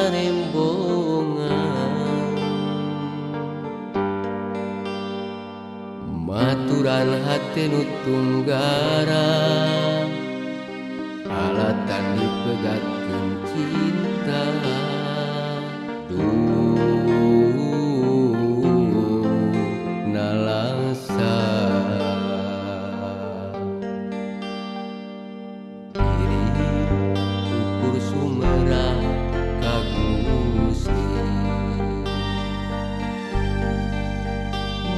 Rembongan maturan hate nu tunggara alatan dipegatkeun cinta. Duh nalangsa diri ukur sumerah ka Gusti.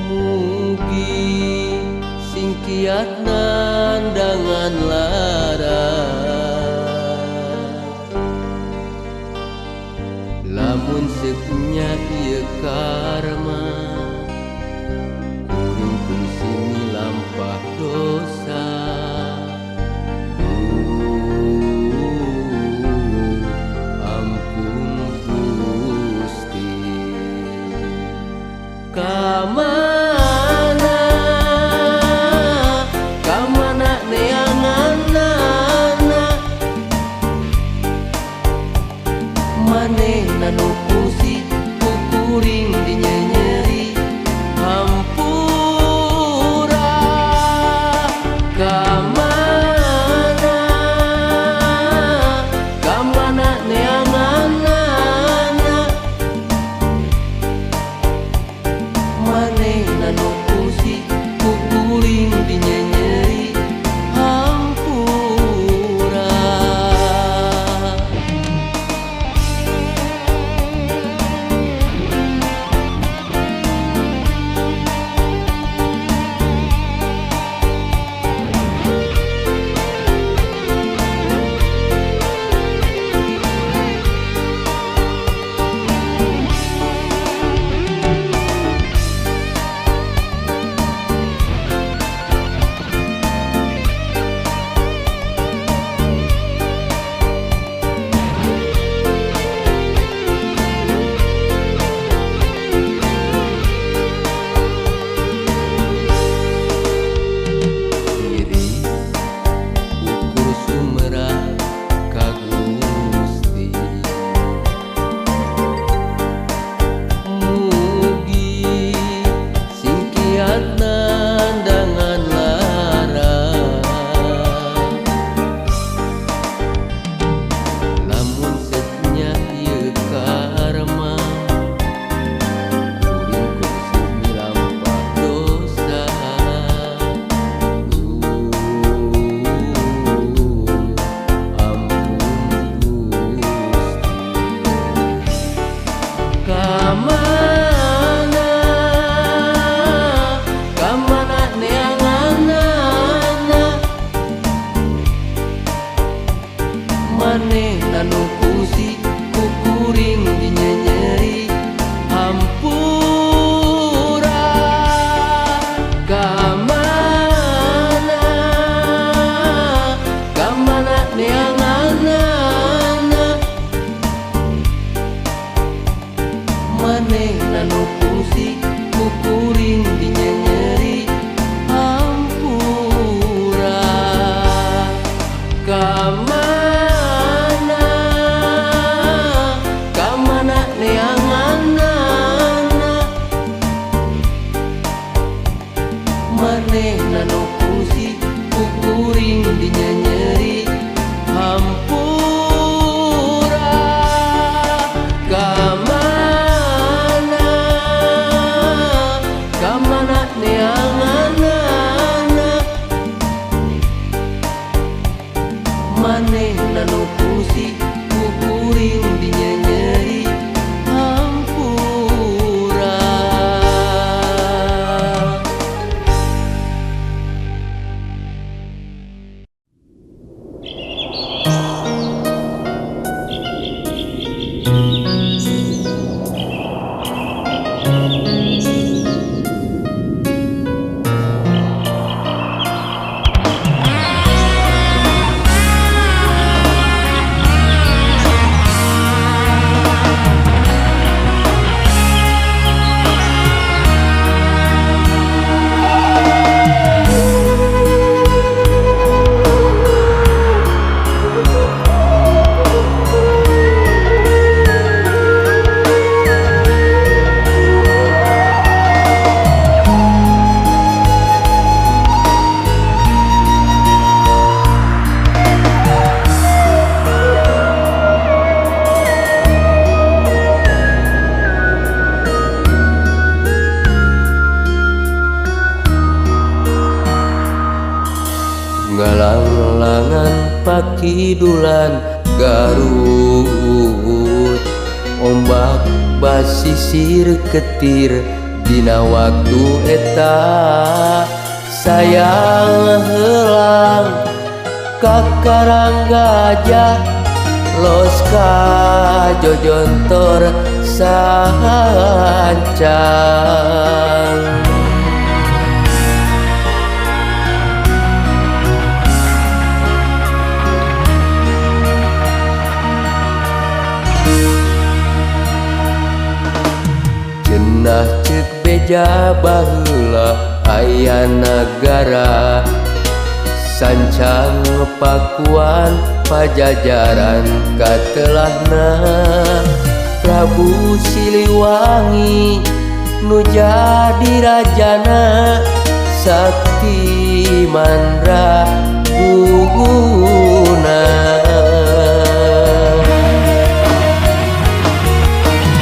Mugi singkiat nandangan lara lamun sepunya ieu karma kuring kungsi milampah dosa. Duh ampun Gusti. Kamana kamana neanganana manehna nu kungsi ku kuring dinyenyeri hampura. Kamana kamana neanganana manehna nu kungsi ku kuring dinyenyeri hampura. Diri ukur sumerah ka Gusti. Mugi singkiat nandangan lara lamun setnya ieu karma kuring kungsi milampah dosa. Duh ampun Gusti. Kamana kamana neanganana manehna nu kungsi ku kuring dinyenyeri hampura. Kamana kamana neanganana manehna nu kungsi ku kuring dinyenyeri hampura. Kamana kamana neanganana manehna nu kungsi ku kuring dinyenyeri hampura. Kamana kamana neanganana manehna nu kungsi ku kuring dinyenyeri hampura. Kakidulan Garut ombak basisir ketir dina waktu eta sayang heulang ka Karang Gajah los ka Jojontor sancang. Cenah ceuk beja baheula aya nagara sancang Pakuan Pajajaran katelahna Prabu Siliwangi nu jadi rajana sakti mandra guna.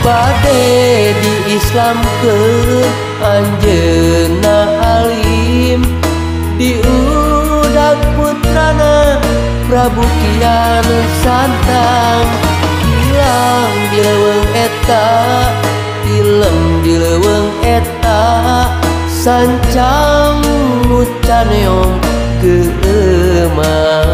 Bade di Islamkeun anjeunna alim diudag putrana Prabu Kian Santang hilang di leuweung eta tilem di leuweung eta sancang nu caneong keueman.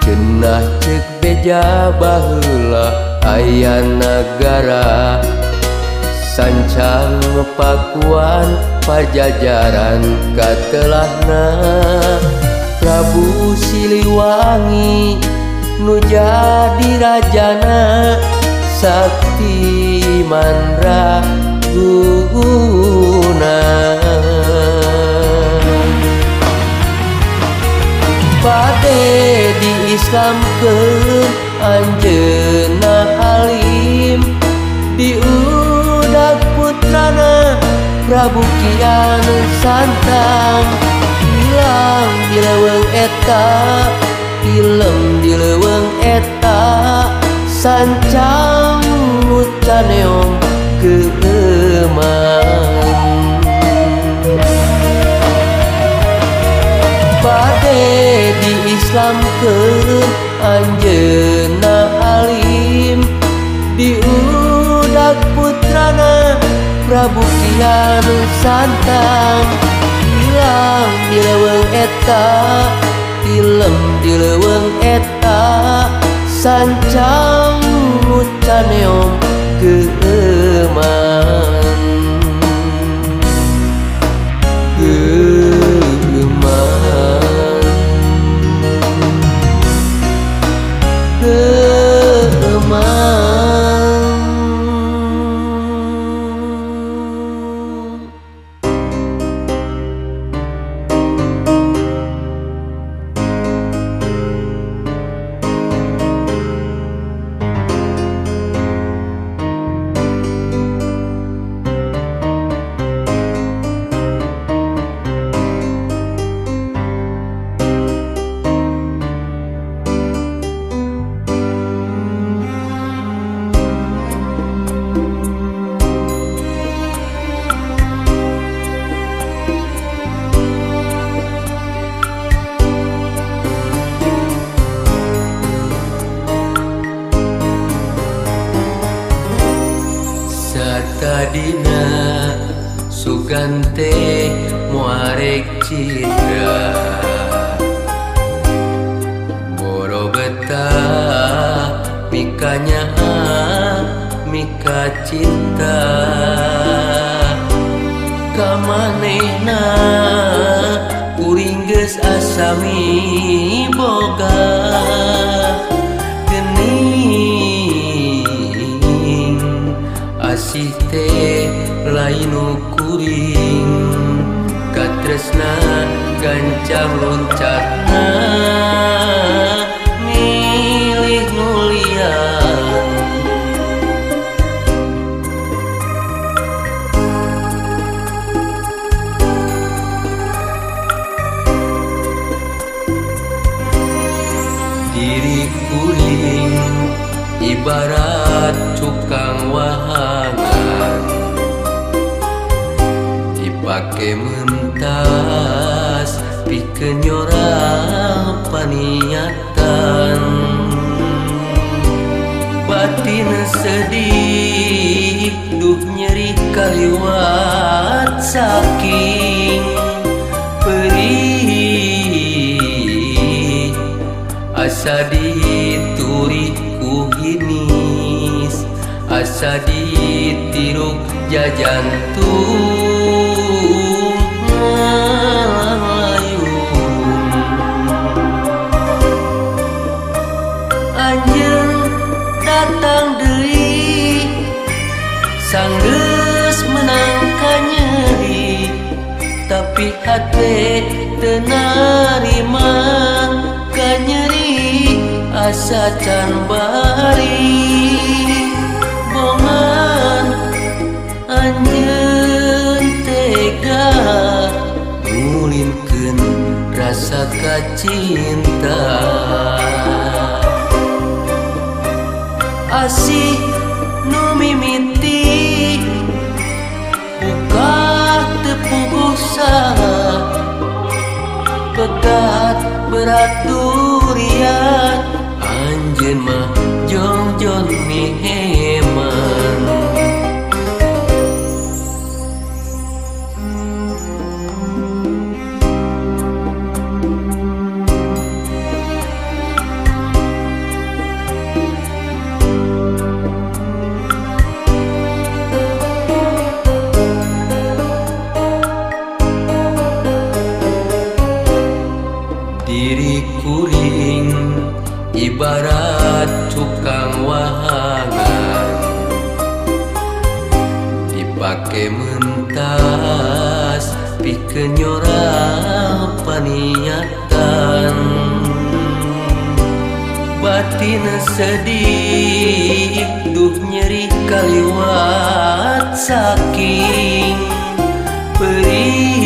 Cenah ceuk beja baheula aya nagara sancang Pakuan Pajajaran katelahna Prabu Siliwangi nu jadi rajana sakti mandra guna. Bade di Islamkeun anjeunna alim diudag putrana Prabu Kian Santang hilang di leuweung eta tilem di leuweung eta sancang nu caneong keueman. Bade di Islamkeun anjeunna alim diudag putrana Prabu Kian Santang hilang di leuweung eta tilem di leuweung eta sancang nu caneong keueman. Satadina sugan teh moarek citra boro betah mikanya mika cinta kamanehna kuring. Geus asa miboga geuning asih teh lain kuring katresna gancang loncatna milih nu lian. Diri kuring ibarat cukang wahangan dipake mentas pikeun nyorang paniatan batin sedih duh nyeri kaliwat saking perih asa dituri ku hinis asa ditiruk jajantung ngalayun. Anjeun datang deui sanggeus menang kanyeri tapi hate teu narima kanyeri asa can bari bongan anjeun tega ngulinkeun rasa kacinta asih nu mimiti buka teu puguh saha pegat berat durian anjeun mah jongjon miheman. Diri kuring ibarat cukang wahangan dipake mentas pikeun nyorang paniatan batin sedih duh nyeri kaliwat saking perih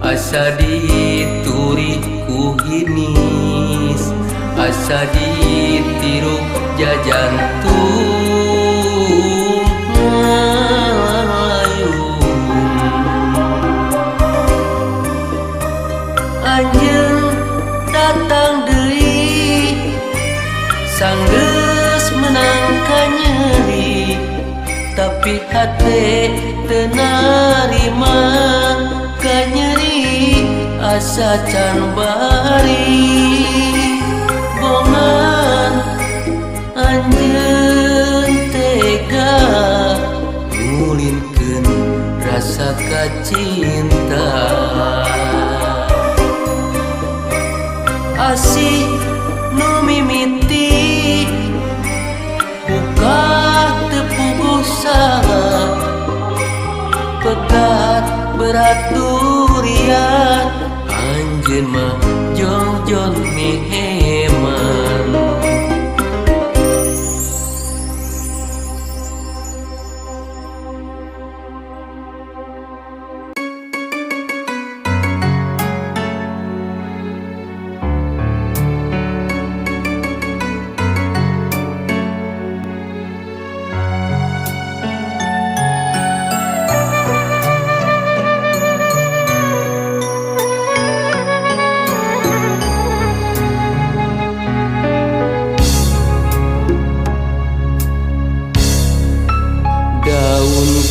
asa dituri ku hinis asa ditiruk jajantung ngalayun. Anjeun datang deui sanggeus menang kanyeri tapi hate teu narima kanyeri asa can bari bongan anjeun tega ngulinkeun rasa kacinta asih nu mimiti buka teu puguh saha pegat berat durian anjeun mah jongjon miheman.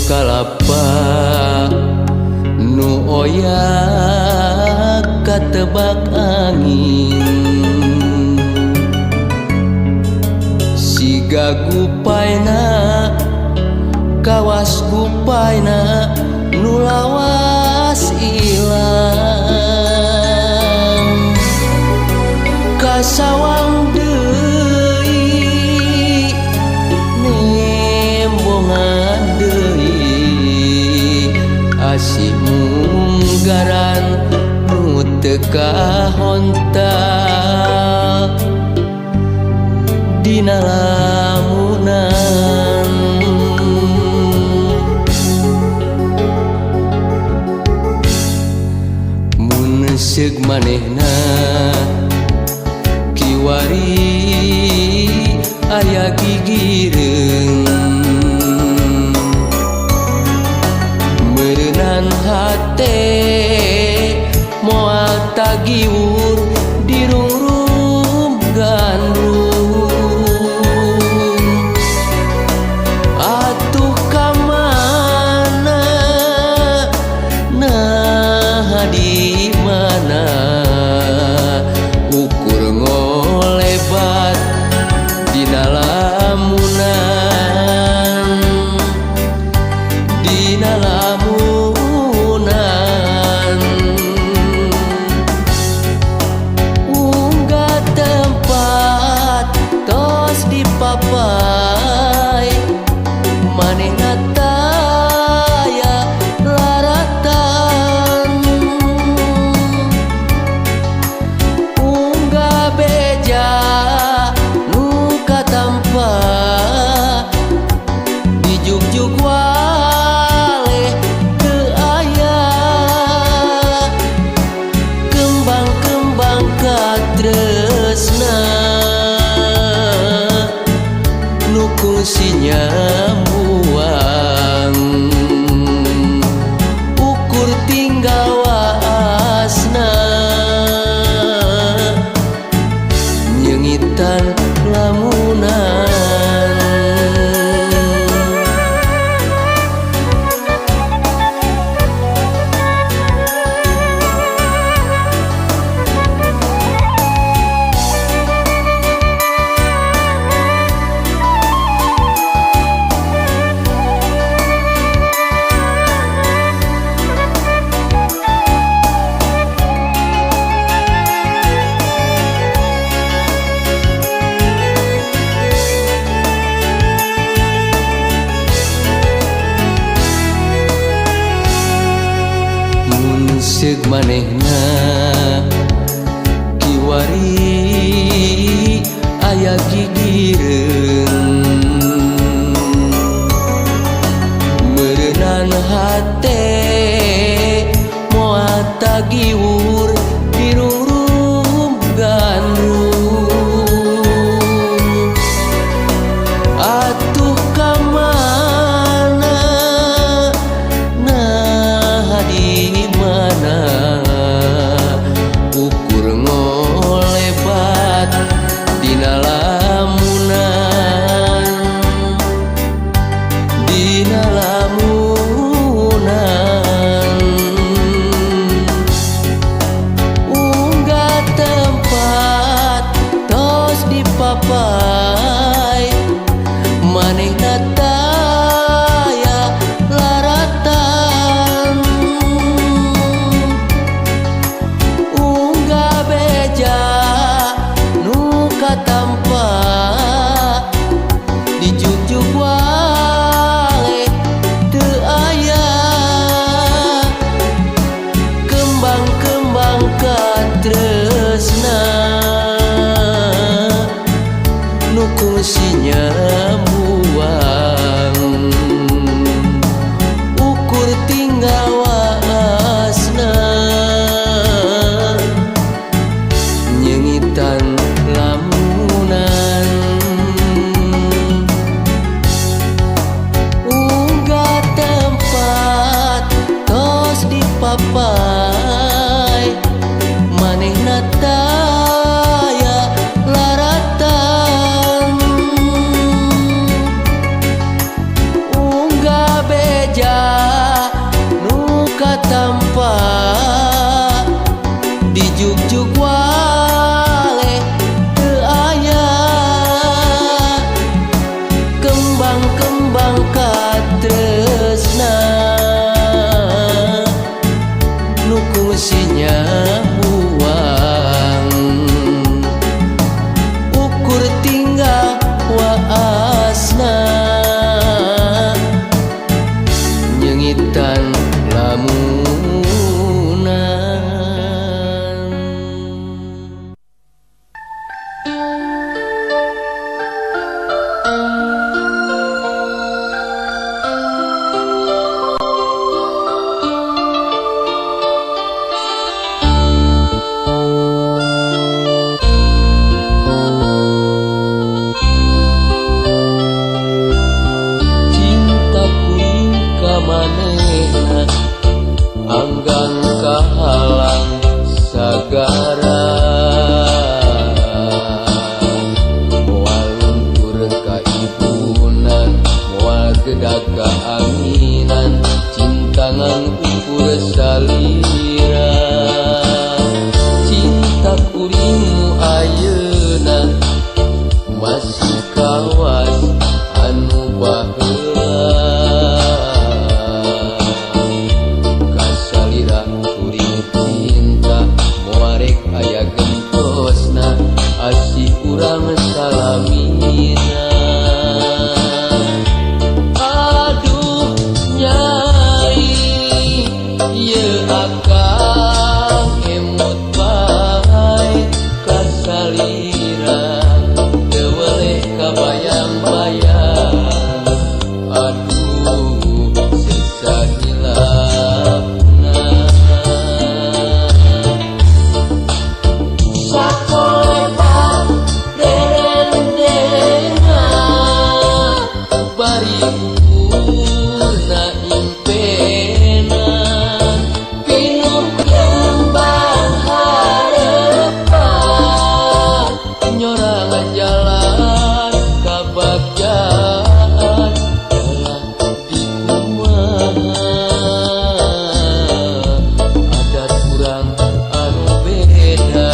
Kalapa nu oyak katebak angin siga gupaina kawas gupaina nu lawas ieu. Sawang deui nembongan deui asih munggaran nu teu kahonta dina lamunan. Mun seug manehna kiwari aya gigireung meureunan hate moal tagiwur dirungrum gandrung. Atuh ka mana nah di mana ukur ngolebat dina lamunan, dina lamunan. Unggah tempat tos dipapai manehna taya laratan. Unggah beja nu katampa dijugjug waleh teu aya kembang-kembang katresna nu kungsi nyambuang ukur tinggal waasna nyengitan lamunan. Mun seug manehna kiwari aya gigireung meureunan hate moal tagiwur dirungrum gandrung. Atuh ka mana nah di mana ukur ngolebat dina lamunan, dina lamunan. Unggah tempat tos dipapai manehna taya laratan. Unggah beja nu katampa dijugjug waleh teu aya kembang-kembang katresna nu kungsi nyambuang ukur tinggal waasna nyengitan lamunan. Unggah tempat tos dipapai manehna taya laratan. salamina. Aduh nyai ieu akang emut bae kasalira teu weleh kabayang-bayang. Aduh sesa hilapna. Sakolebat derendena bari ukurna impena pinuh kembang harepan nyorangan jalan kabagjaan dalah dikumaha adat urang anu beda.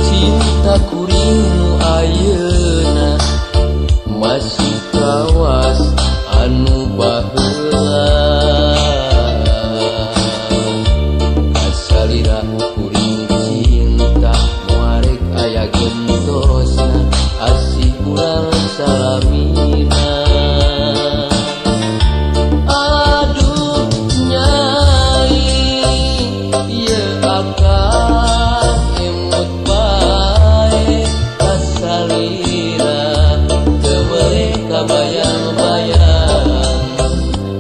Cinta kuring nu ayeuna masih kawas anu baheula. Kasalira kuring cinta moarek aya gentosna asih urang salamina. Aduh nyai ieu akang emut bae kasalira teu weleh kabayang-bayang.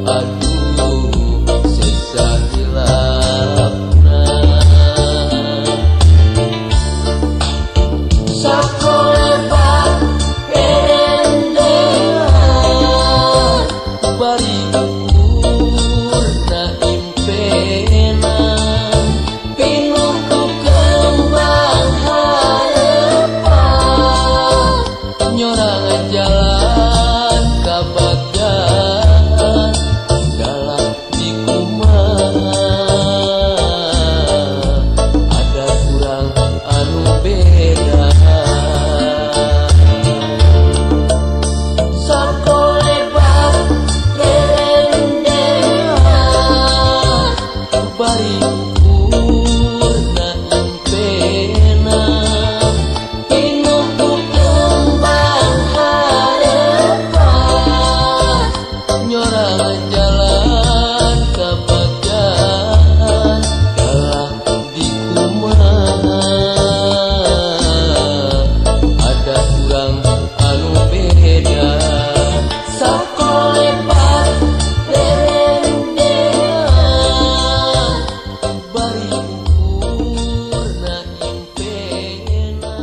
Aduh sesa hilapna. Sakolebat derendena bari ukurna impena pinuh ku kembang harepan nyorangan jalan kabagjaan dalah dikumaha adat urang anu beda. Sakolebat derendena bari ukurna impena pinuh ku kembang harepan nyorangan jalan kabagjaan dalah dikumaha adat urang anu beda. Sakolebat derendena bari ukurna impena.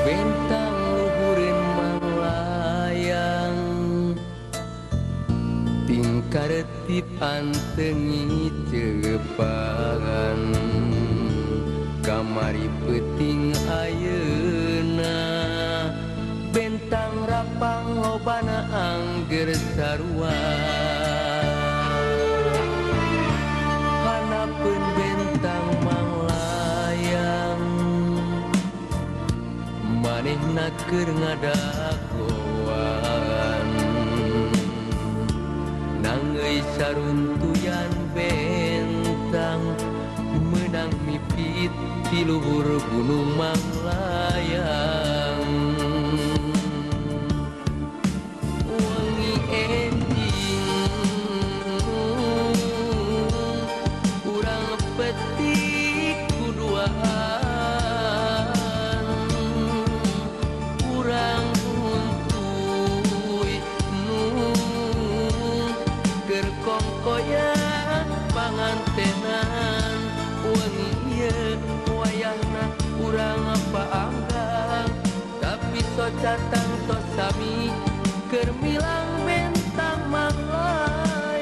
Bentang luhureun manglayang tingkaretip antengi cepangan kamari peuting ayeuna bentang rapang lobana angger sarua hanapeun bentang manglayang manehna keur ngadagoan nangeuy saruntuyan bentang meunang mipit ti luhur gunung manglayang. Wengi enjing urang petik kuduaan urang. paanggang tapi soca tangtos sami keur milang bentang manglayang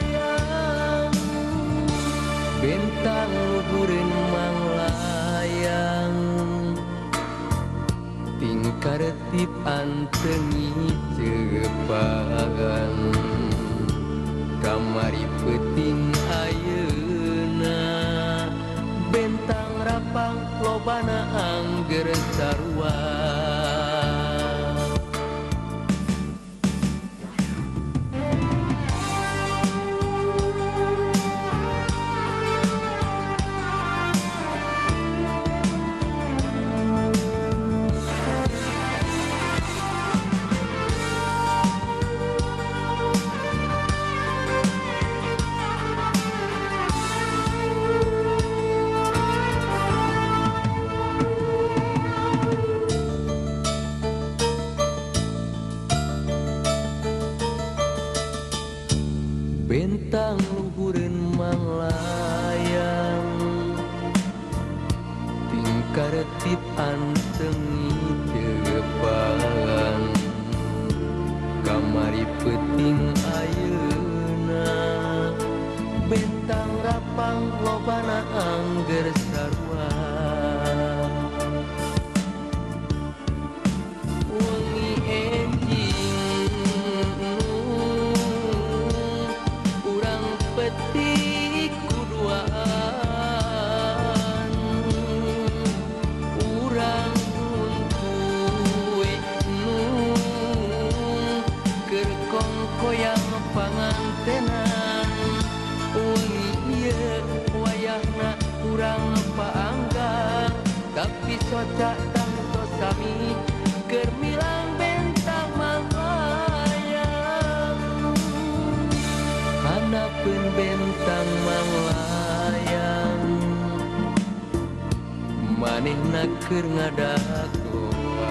bentang luhureun manglayang tingkaretip antengi cepagan kamari peuting ayeuna bentang rapang lobana angger sarua. Bentang luhureun manglayang tingkaretip antengi teupan kamari peuting ayeuna bentang rapang lobana angger sarua. Wengi enjing urang petik kuduaan urang untuy nung keur kongkoyang pangantenan wengi ieu wayahna urang paanggang tapi soca tangtos sami keur milang bentang manglayang handapeun bentang manglayang manehna keur ngadagoan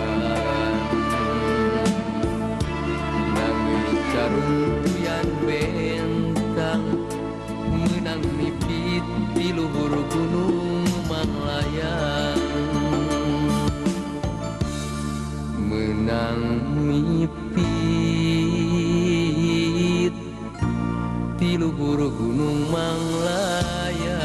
nangis caruntuyan bentang meunang mipit di luhur gunung manglayang meunang mipit di luhur gunung manglayang.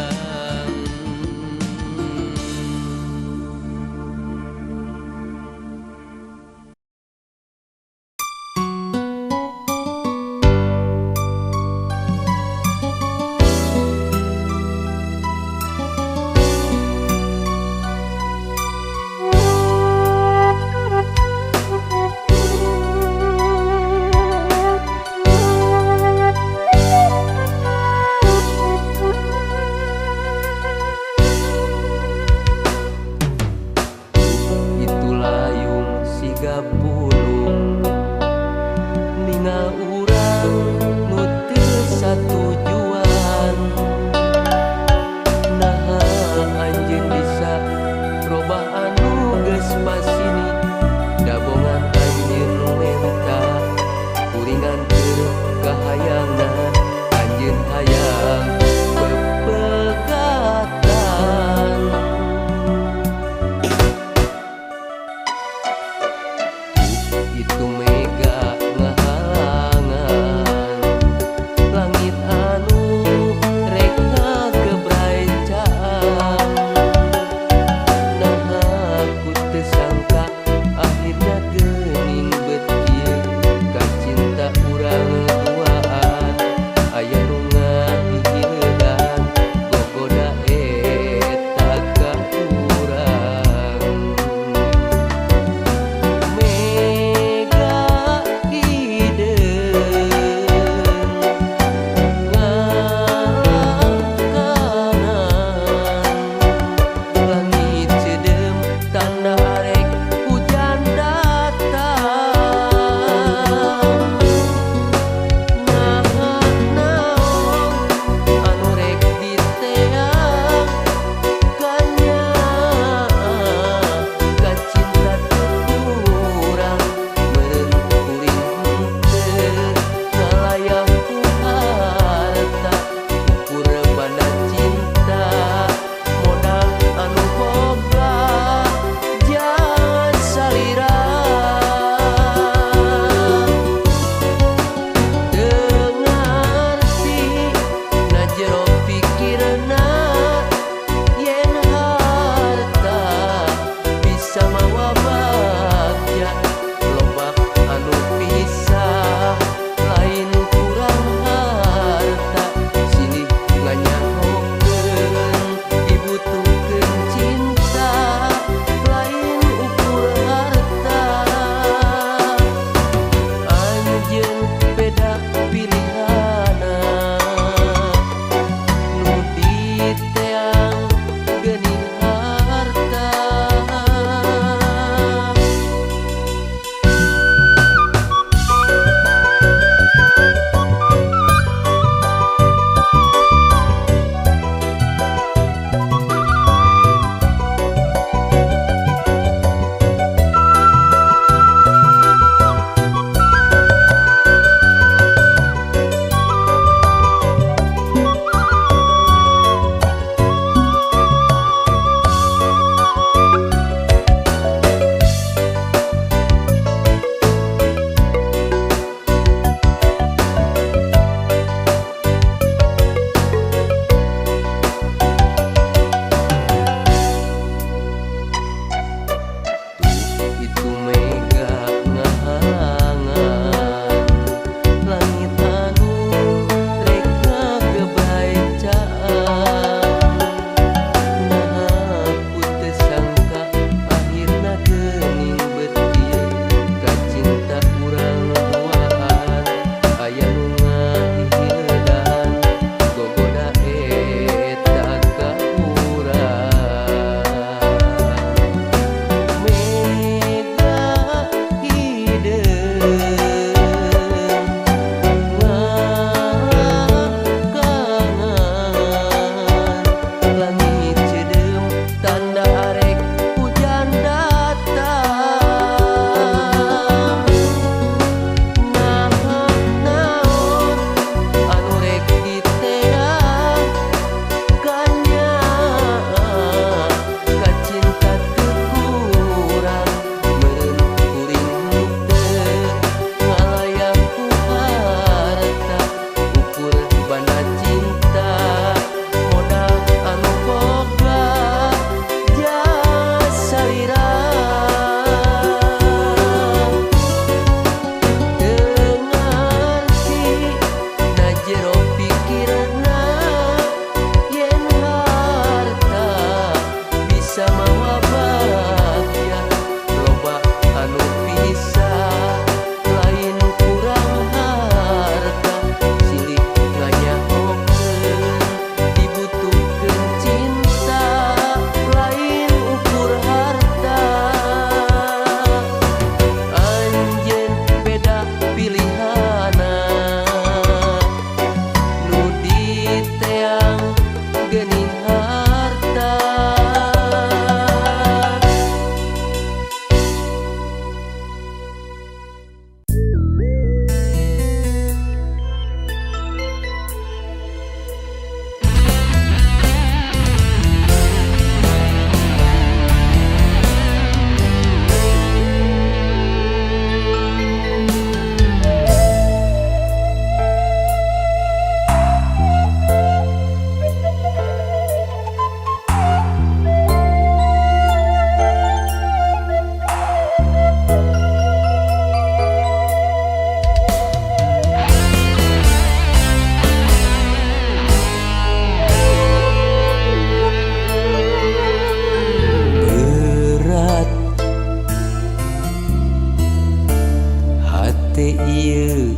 ieu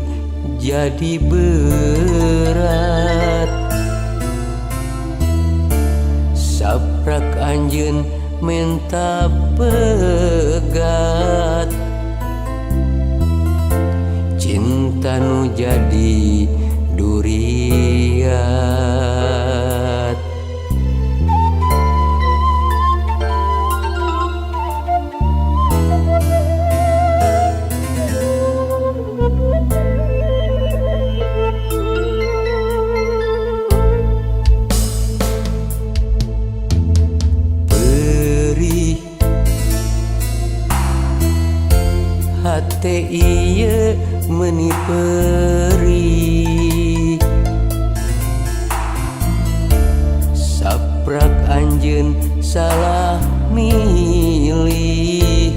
jadi berat. Saprak anjeun menta pegat, cinta nu jadi duriat. Perih hate ieu meuni perih, saprak anjeun salah milih,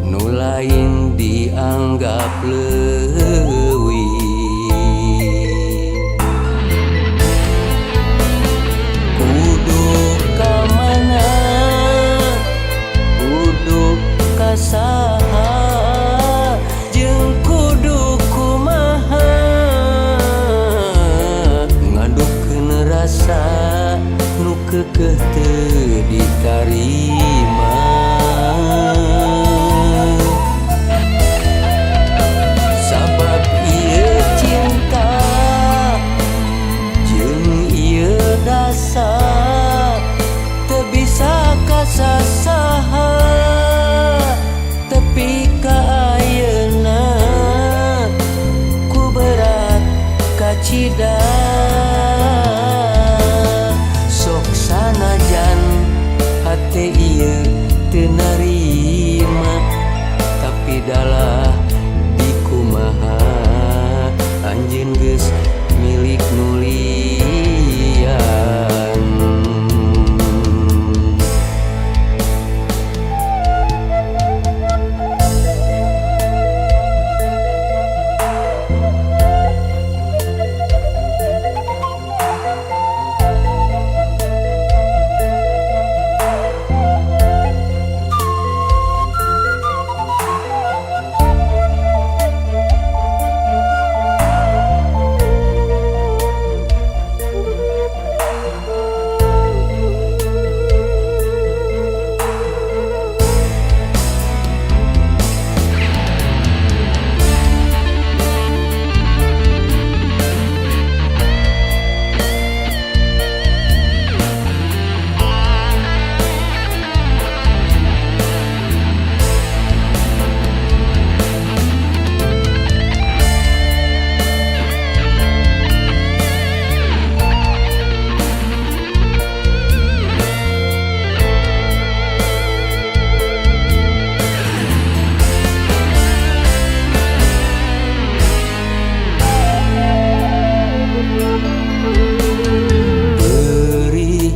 nu lain dianggap leuwih. Kudu ka mana, kudu ka saha, jeung kudu kumaha, ngadukeun rasa nu keukeuh teu ditarima. Sabab ieu cinta jeung ieu rasa teu bisa kasasaha, tepi ka ayeuna ku berat kacida. Sok sanajan hate ieu teu narima, tapi dalah dikumaha anjeun geus milik nu lian. Perih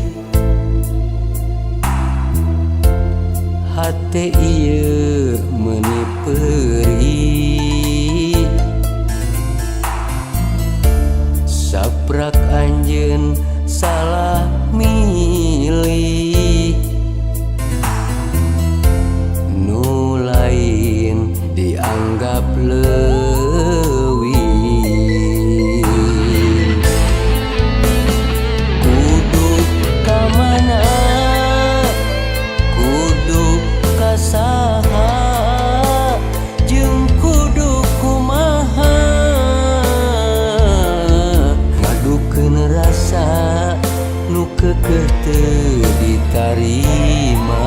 hate ieu meuni perih, saprak anjeun salah milih, nu lain dianggap leuwih. Kudu ka mana, kudu ka saha, jeung kudu kumaha, ngadukeun rasa nu keukeuh teu ditarima.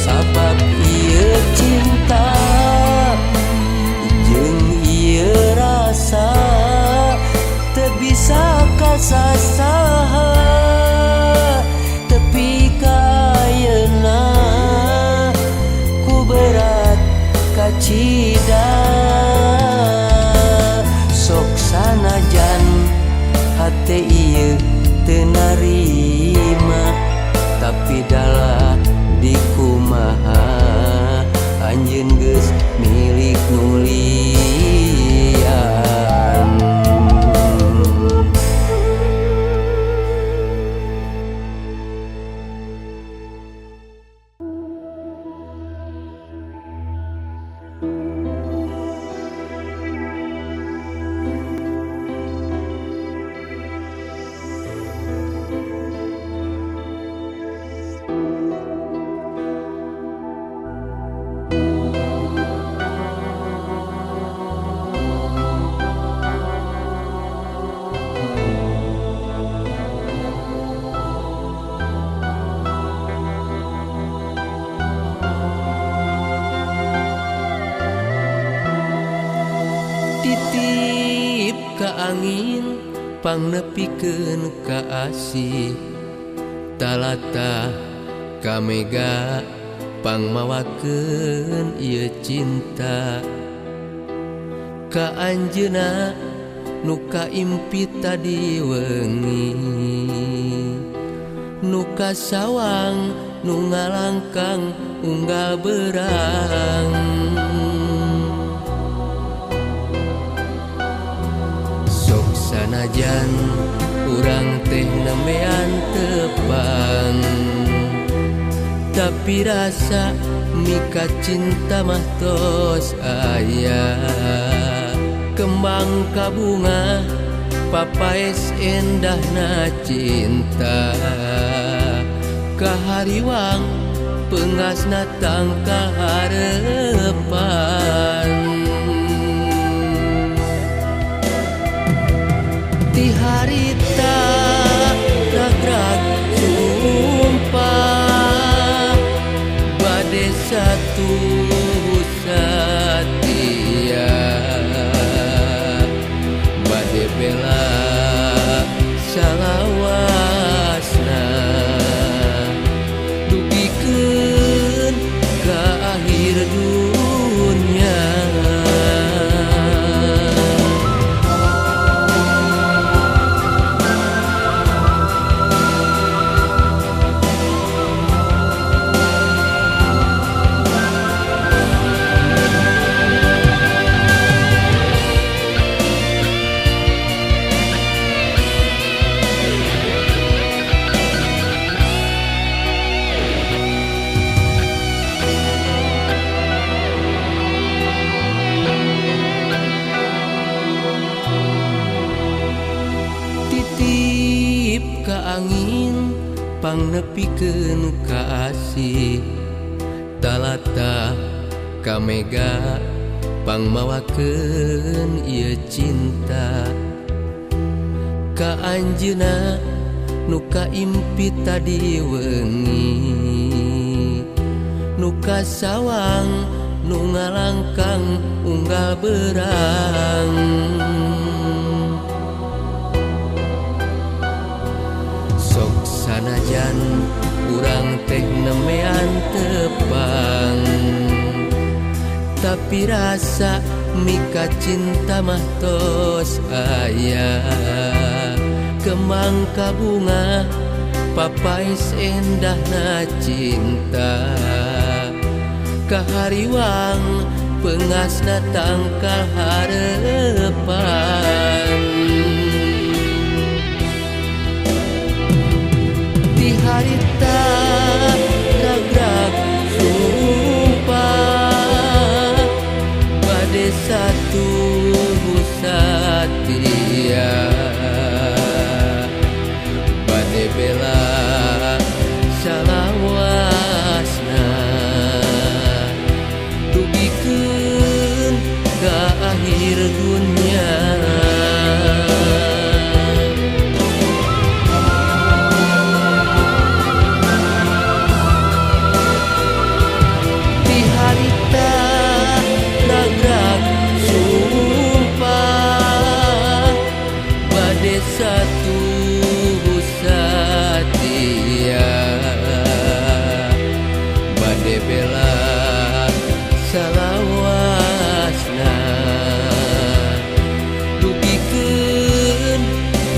Sabab ieu cinta jeung ieu rasa teu bisa kasasaha, tepi ka ayeuna ku berat kacida. Sok sanajan hate ieu teu narima, tapi dalah dikumaha anjeun geus milik nu lian. Titip ka angin pangnepikeun ka asih, talata ka mega pangmawakeun ieu cinta. Ka anjeunna nu kaimpi tadi wengi, nu kasawang nu ngalangkang unggal berang. Sok sanajan urang teh nembean tepang, tapi rasa mika cinta mah tos aya. Kembang kabunga papaes endahna cinta, kahariwang pengasna tangkal harepan. Ti harita ragrag sumpah, bade satu satia, bade bela salawasna, dugikeun ka akhir dunya. Titip ka angin pangnepikeun ka asih, talata ka mega pangmawakeun ieu cinta. Ka anjeunna nu kaimpi tadi wengi, nu kasawang nu ngalangkang unggal berang. Sok sanajan urang teh nembean tepang, tapi rasa mika cinta mah tos aya. Kembang kabunga papaes endahna cinta, kahariwang pengasna tangkal harepan. Ti harita ragrag sumpah, bade satu satia, bade bela salawasna, dugikeun ka akhir dunya. Ti harita ragrag sumpah, bade satu satia, bade bela salawasna, dugikeun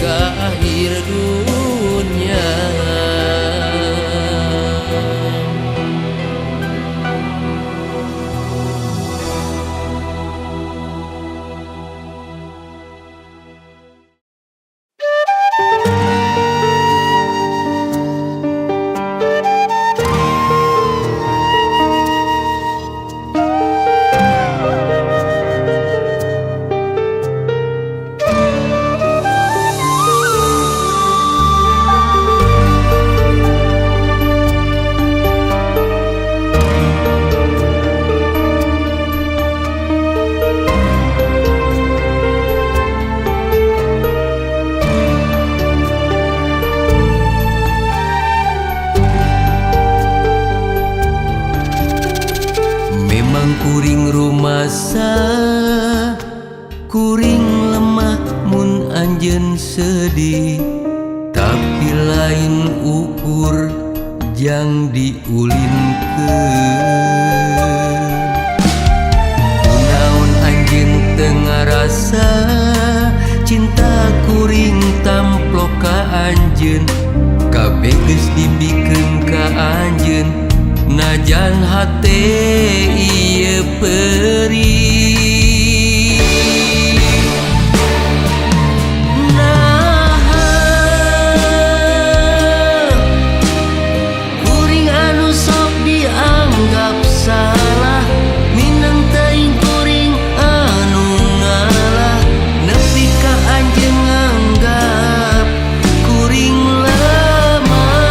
ka akhir dunya. Memang kuring rumasa, kuring anjeun sedih, tapi lain ukur jang diulinkeun. Kunaon anjeun teu ngarasa cinta kuring tamplok ka anjeun, kabeh geus dibikeun ka anjeun, najan hate ieu perih. Naha kuring anu sok dianggap salah, mineng teuing kuring anu ngalah, nepi ka anjeun nganggap kuring lemah.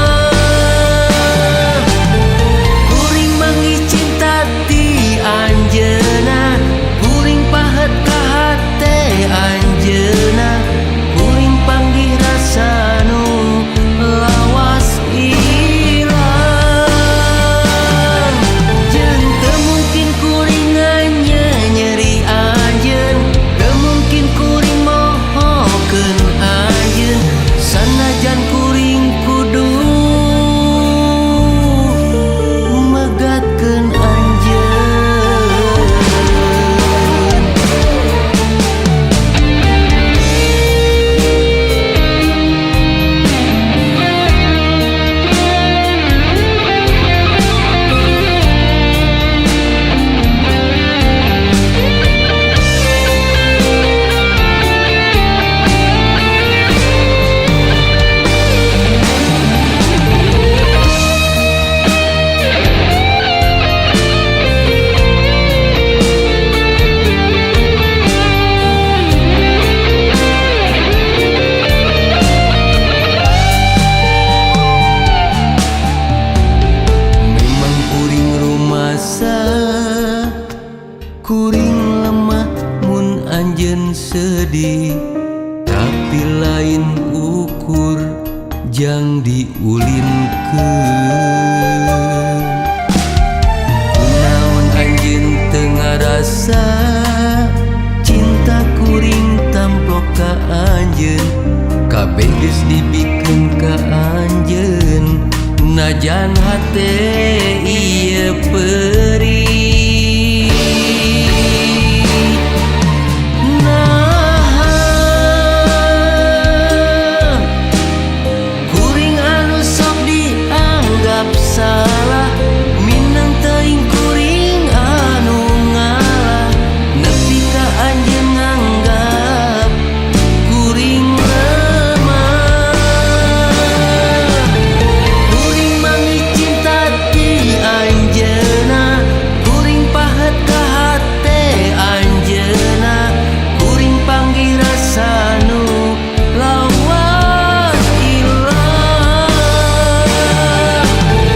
Kuring manggih cinta ti anjeunna, kuring pahet ka hate anjeunna, kuring panggih rasa nu lawas ilang. Jeung teu mungkin kuring nganyenyeri anjeun, teu mungkin kuring mohokeun anjeun, sanajan kuring kudu megatkeun anjeun. Memang kuring rumasa, kuring lemah mun anjeun sedih, tapi lain ukur jang diulinkeun. Kunaon anjeun teu ngarasa cinta kuring tamplok ka anjeun, kabeh geus dibikeun ka anjeun, najan hate ieu perih. Naha kuring anu sok dianggap salah, mineng teuing kuring anu ngalah, nepi ka anjeun nganggap kuring lemah. Kuring manggih cinta ti anjeunna, kuring pahet ka hate anjeunna, kuring panggih rasa nu lawas ilang.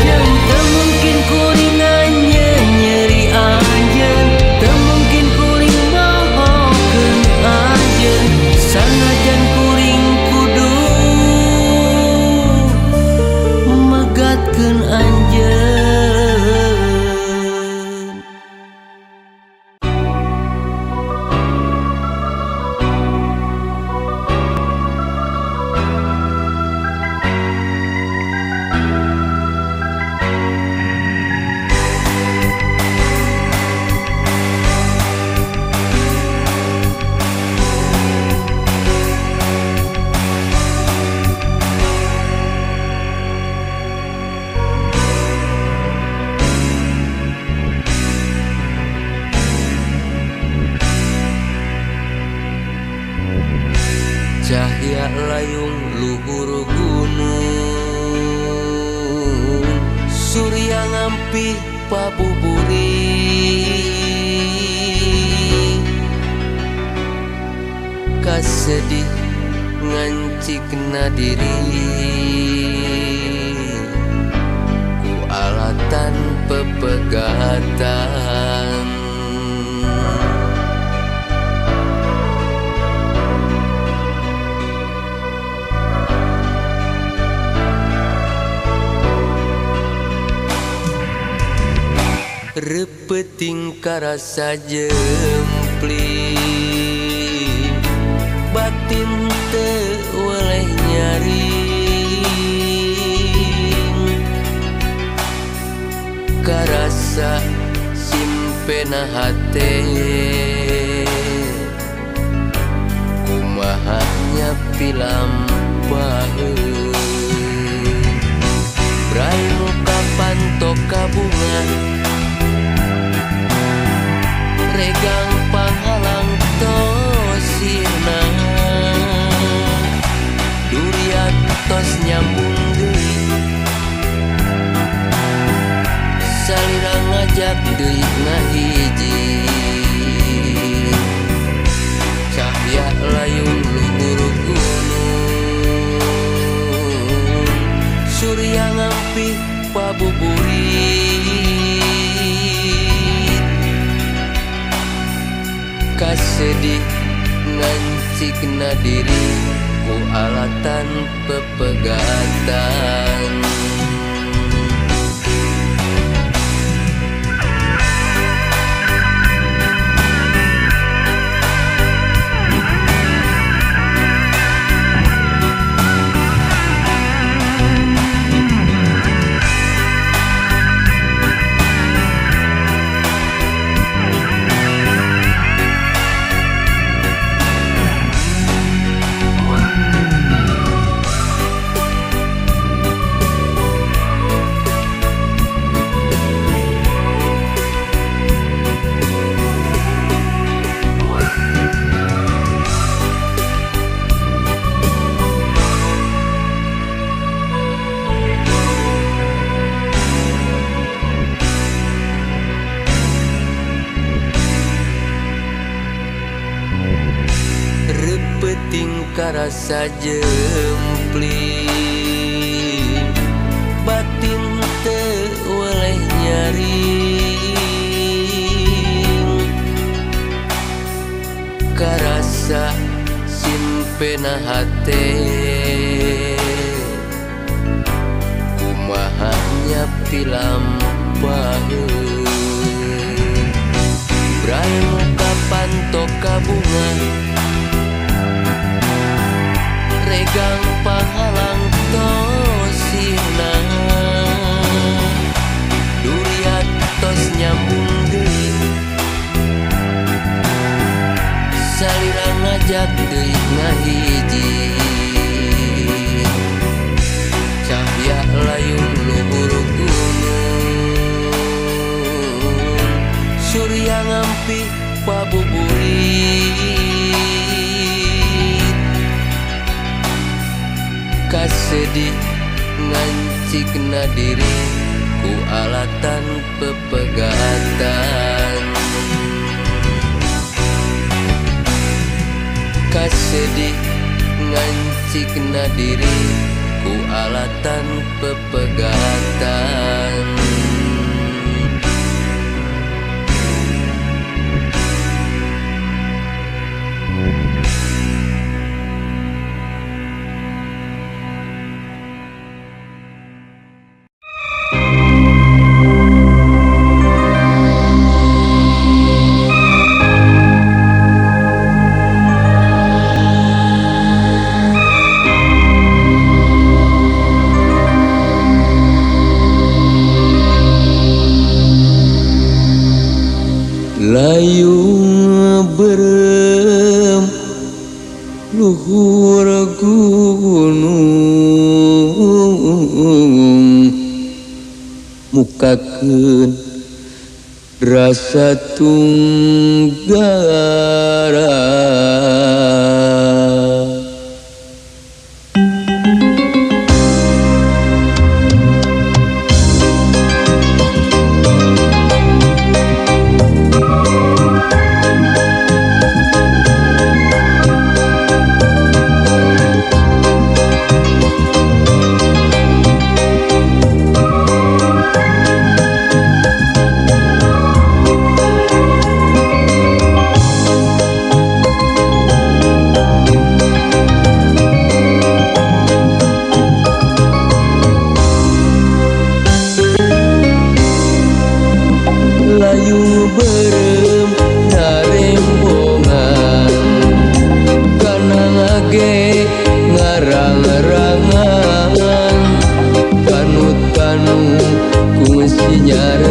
Jeung teu mungkin kuring nganyenyeri anjeun, teu mungkin kuring mohokeun anjeun, sanajan kuring kudu megatkeun anjeun. Cahya layung luhur gunung, surya ngampih pabuburi, kasedih ngancikna diri ku alatan pepegatan. Repeting karasa jempling, batin teu weleh nyaring karasa simpena hate kumaha nya pilampaheun brai muka panto ka bunga regang panghalang tosirna durian tos nyambung deui salira ngajak deui ngahiji cahya layung luhur gunung surya ngampih pabuburit kasedih ngancikna diri ku alatan pepegatan. Repeting karasa jempling batin teu weleh nyaring karasa simpena hate kumaha nya pilampaheun brai muka panto ka bunga regang panghalang tosirna durian tos nyambung deui salira ngajak deui ngahiji cahya layung luhur gunung surya ngampih pabuburit kasedih ngancikna diri ku alatan pepegatan kasedih ngancikna diri ku alatan pepegatan. Layung berem luhur gunung mukakeun rasa tunggara.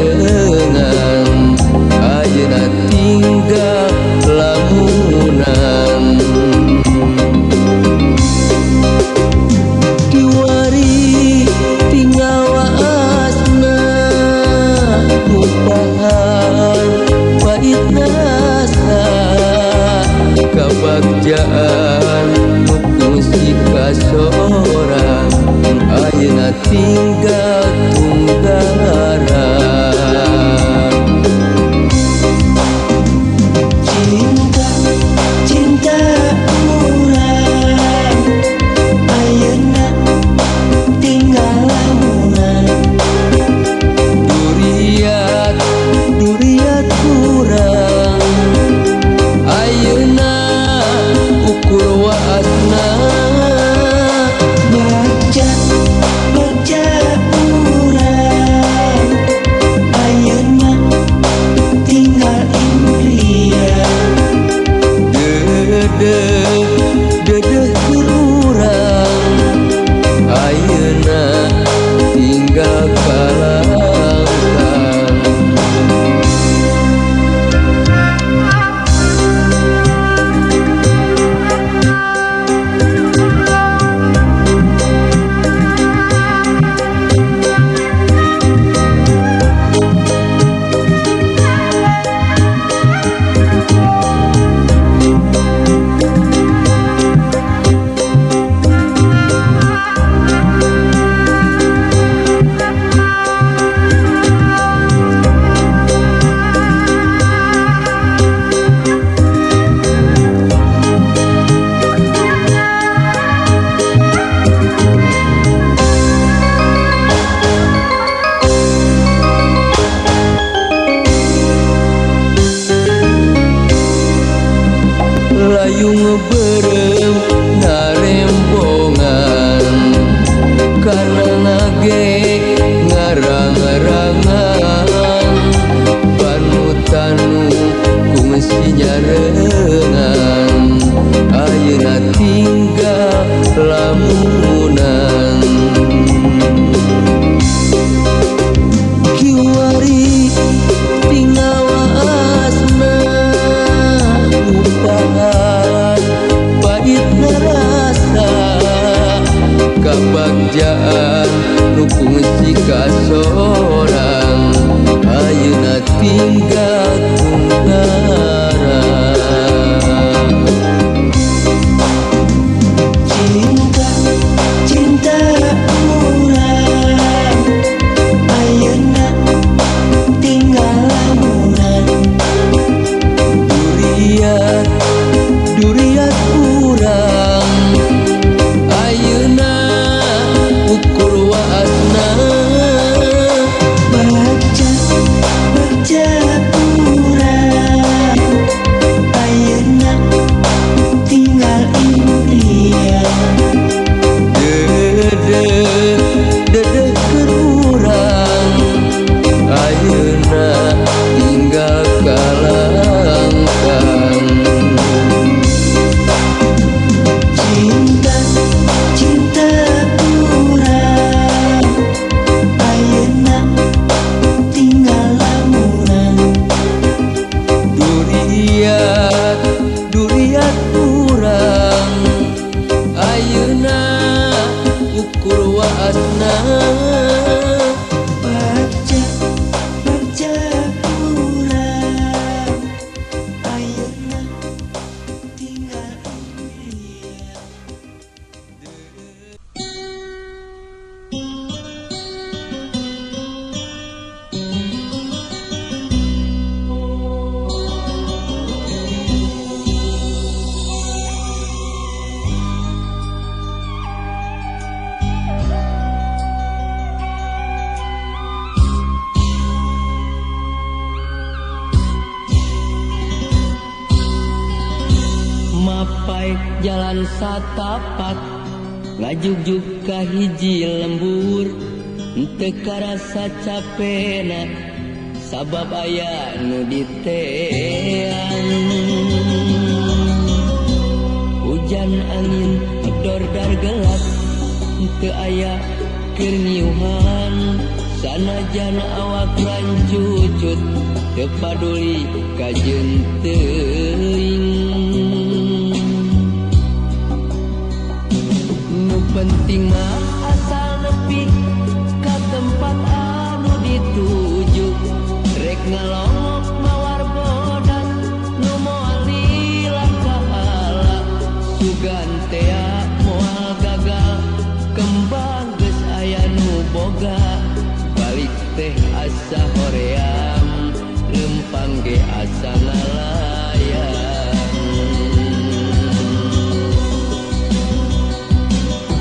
nyarengan ayeuna tinggal lamunan. Kiwari tinggal waasna ngupahan pahit rasa kabagjaan nu kungsi kasorang ayeuna tinggal tunggaran. Cinta, cinta urang ayeuna tinggal lamunan. Duriat, duriat kurang ayeuna ukur waasna. Bagja, bagja urang ayeuna tinggal impian. Dedeh, dedeh keur urang ayeuna tinggal kalangkang. Layung berem narembongan karena nage ngarang-rangan panu-tanu kungsi nyarengan ayeuna tinggal lamunan. Kiwari tinggal waasna ngupahan pahit rasa kabagjaan nu kungsi kasorang ayeuna tinggal tunggaran. Cinta, cinta urang ayeuna tinggal lamunan. Duriat, duriat urang ayeuna ukur waasna. Bagja, bagja urang ayeuna tinggal impian. Dedeh, dedeh keur urang ayeuna tinggal kalangkang. Cinta, cinta urang ayeuna tinggal lamunan. Duriat, duriat urang ayeuna ukur waasna. Bagja, bagja urang ayeuna tinggal impian. Mapai jalan satapak ngajugjug ka hiji lembur teu karasa capena sabab aya nu diteang. Hujan angin dordar gelap teu aya keur ngiuhan Sanajan awak rancucut teu paduli kajeun teuing. Nu penting mah asal nepi ka tempat anu dituju. Rek ngalongok mawar bodas nu moal lila kaala. Sugan tea moal gagal kembang geus aya nu boga. Balik teh asa hoream lempang ge asa ngalayang.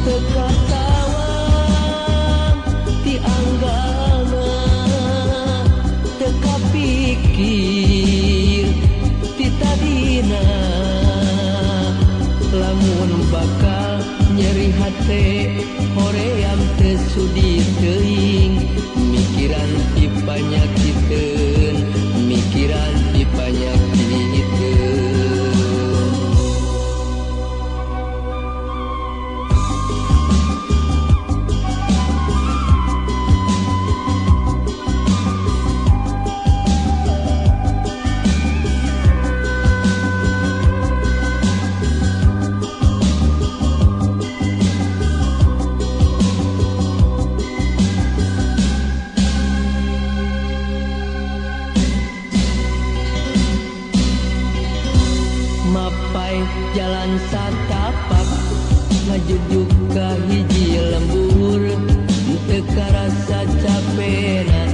Teu kasawang ti anggalna, teu kapikir ti tadina. Lamun bakal nyeri hate hoream teu sudi teuing. Mikiran ti panyakiteun, mikiran ti panyakiteun. Mapai jalan satapak ngajujuk ka hiji lembur. Teu karasa capena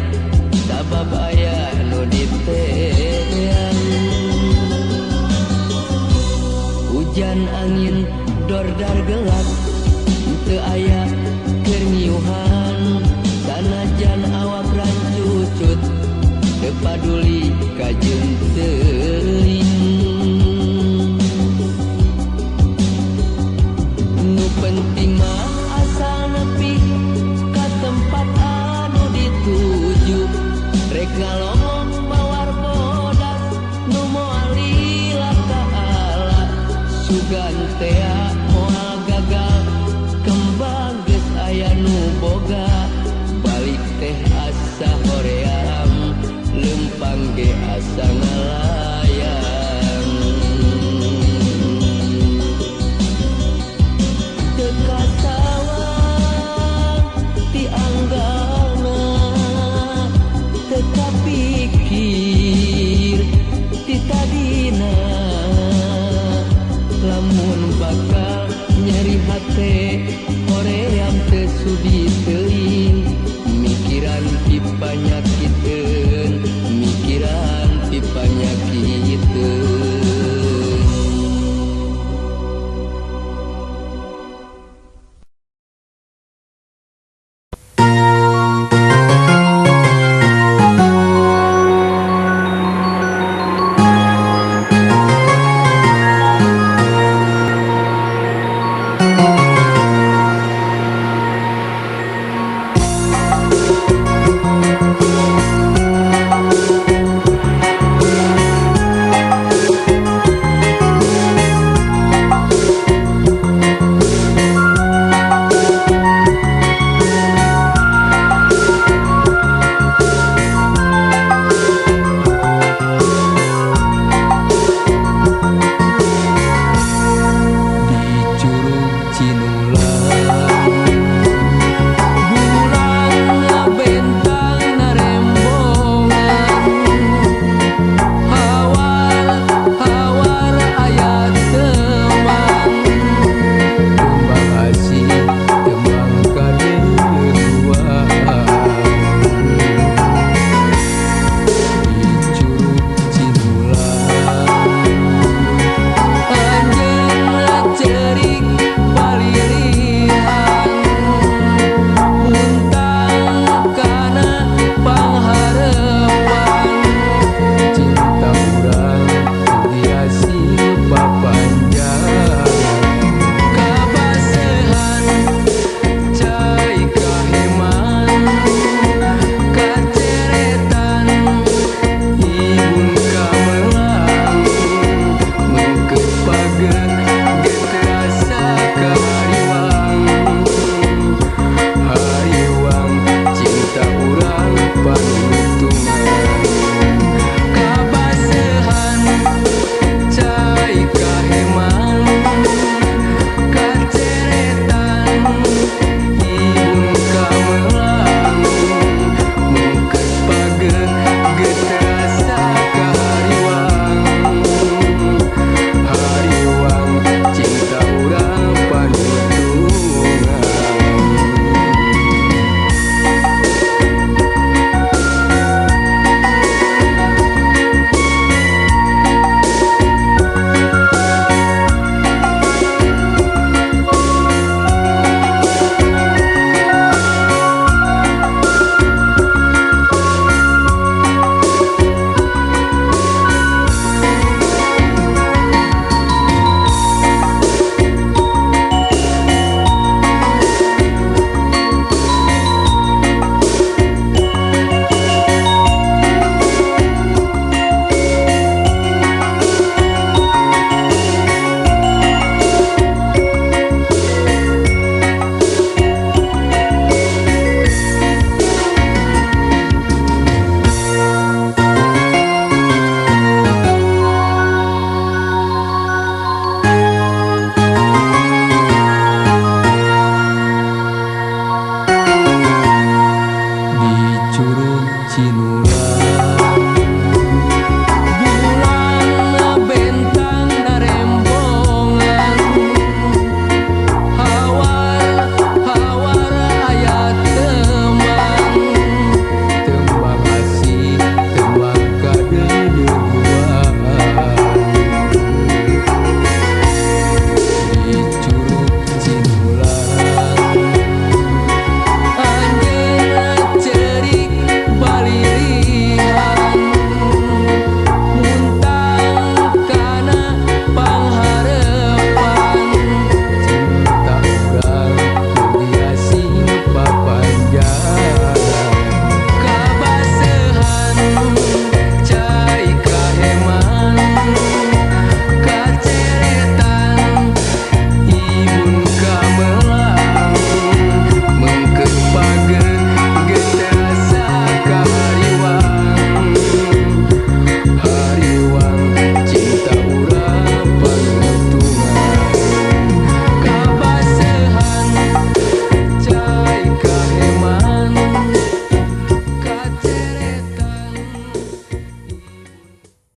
sabab aya nu diteang. Hujan angin dordar gelap teu aya keur ngiuhan. Sanajan awak rancucut teu paduli kajeun teuing. Nu penting mah asal nepi ka tempat anu dituju. Rek ngalongok mawar bodas nu moal lila kaala. Sugan tea moal gagal kembang geus aya nu boga. Balik teh asa hoream lempang ge asa ngalayang.